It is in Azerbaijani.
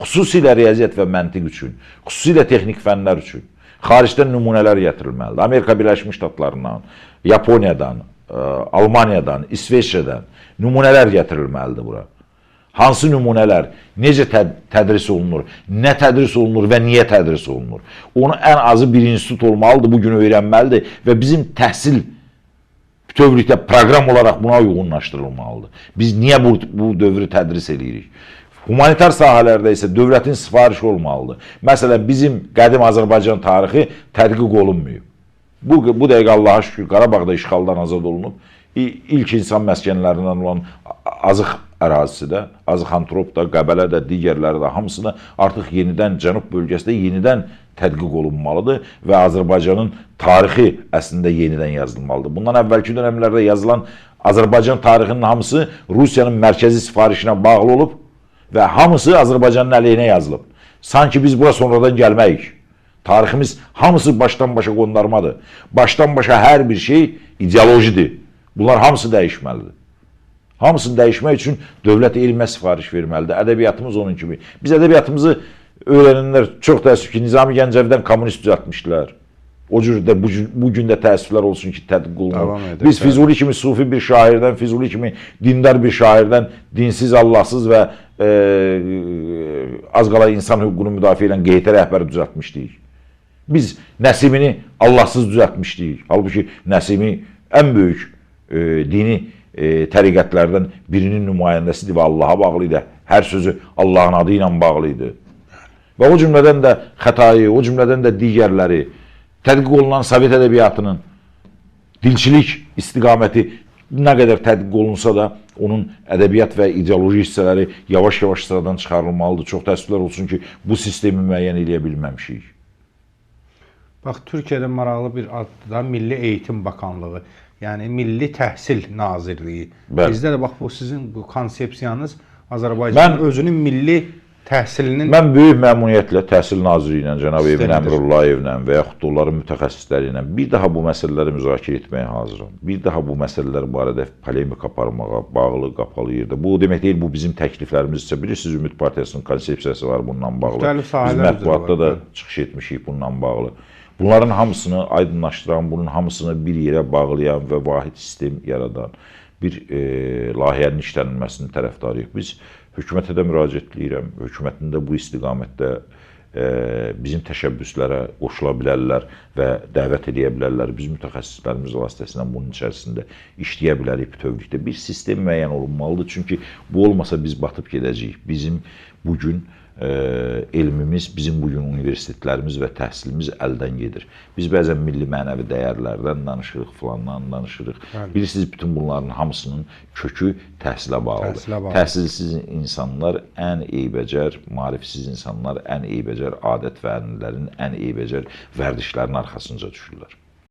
Xüsusilə riyaziyyat və məntiq üçün, xüsusilə texnik fənlər üçün xaricdən nümunələr gətirilməlidir. Amerika Birləşmiş Ştatlarından, Yaponiyadan, Almaniyadan, İsveçrədən nümunələr gətirilməlidir bura. Hansı nümunələr, necə tədris olunur, nə tədris olunur və niyə tədris olunur? Onu ən azı bir institut olmalıdır, bugün öyrənməlidir və bizim təhsil bütövlükdə proqram olaraq buna uyğunlaşdırılmalıdır. Biz niyə bu dövrü tədris eləyirik? Humanitar sahələrdə isə dövlətin sifarişi olmalıdır. Məsələn, bizim qədim Azərbaycan tarixi tədqiq olunmayıb. Bu dəqiqə Allaha şükür Qarabağda işğaldan azad olunub. İlk insan məskənlərindən olan Azıq ərazisi də, Azıxantrop da, Qəbələ də, digərləri də hamısı da artıq yenidən Cənub bölgəsində yenidən tədqiq olunmalıdır və Azərbaycanın tarixi əslində yenidən yazılmalıdır. Bundan əvvəlki dönəmlərdə yazılan Azərbaycan tarixinin hamısı Rusiyanın mərkəzi sifarişinə bağlı olub və hamısı Azərbaycanın əleyhinə yazılıb. Sanki biz bura sonradan gəlməyik. Tariximiz hamısı başdan başa qondarmadır. Başdan başa hər bir şey ideolojidir. Bunlar hamısı dəyişməlidir. Hamısını dəyişmək üçün dövlət elmə sifariş verməlidir. Ədəbiyyatımız onun kimi. Biz ədəbiyyatımızı öyrənənlər çox təəssüf ki, Nizami Gəncəvidən kommunist düzəltmişdilər. O cür də bu gün də təəssüflər olsun ki, tədqiq olunur. Biz Füzuli kimi sufi bir şairdən, Füzuli kimi dindar bir şairdən, dinsiz, Allahsız və az qala insan hüququnu müdafiə edən QHT rəhbəri düzəltmişdik. Biz Nəsimini Allahsız düzəltmişdik. Halbuki Nəsimi ən böyük dini təriqətlərdən birinin nümayəndəsidir və Allaha bağlı idi. Hər sözü Allahın adı ilə bağlı idi. Və o cümlədən də Xətai, o cümlədən də digərləri, tədqiq olunan Sovet ədəbiyyatının dilçilik istiqaməti nə qədər tədqiq olunsa da, onun ədəbiyyat və ideoloji hissələri yavaş-yavaş sıradan çıxarılmalıdır. Çox təəssüflər olsun ki, bu sistemi müəyyən eləyə bilməmişik. Bax, Türkiyədə maraqlı bir addır da Milli Eğitim Bakanlığı, yəni Milli Təhsil Nazirliyi. Bəli. Bizdə də bax, bu sizin bu konsepsiyanız Azərbaycanın özünün milli təhsilinin... Mən böyük məmnuniyyətlə Təhsil Naziri ilə, cənab Emin Əmrullayevlə və yaxud da onların mütəxəssisləri ilə bir daha bu məsələləri müzakirə etməyə hazıram. Bir daha bu məsələlər barədə polemika aparmağa, bağlı, qapalı yerdə. Bu demək deyil, bu bizim təkliflərimizsə. Bilirsiniz, Ümid Partiyasının konsepsiyası var bununla bağlı. Biz mətbuatda da çıxış etmişik bununla bağlı. Bunların hamısını aydınlaşdıran, bunun hamısını bir yerə bağlayan və vahid sistem yaradan bir layihənin işlənilməsinin tərəfdarıyıq. Biz hökumətə də müraciət edirəm, hökumətin də bu istiqamətdə bizim təşəbbüslərə qoşula bilərlər və dəvət edə bilərlər. Biz mütəxəssislərimiz vasitəsilə bunun içərisində işləyə bilərik bütövlükdə. Bir sistem müəyyən olunmalıdır, çünki bu olmasa biz batıb gedəcəyik. Bizim bugün elmimiz, bizim bugün universitetlərimiz və təhsilimiz əldən gedir. Biz bəzən milli mənəvi dəyərlərdən danışırıq, filandan danışırıq. Bəli. Bilirsiniz, bütün bunların hamısının kökü təhsilə bağlıdır. Təhsilsiz insanlar ən eybəcər, maarifsiz insanlar ən eybəcər adət və ənənələrin, ən eybəcər vərdişlərin arxasınca düşürlər.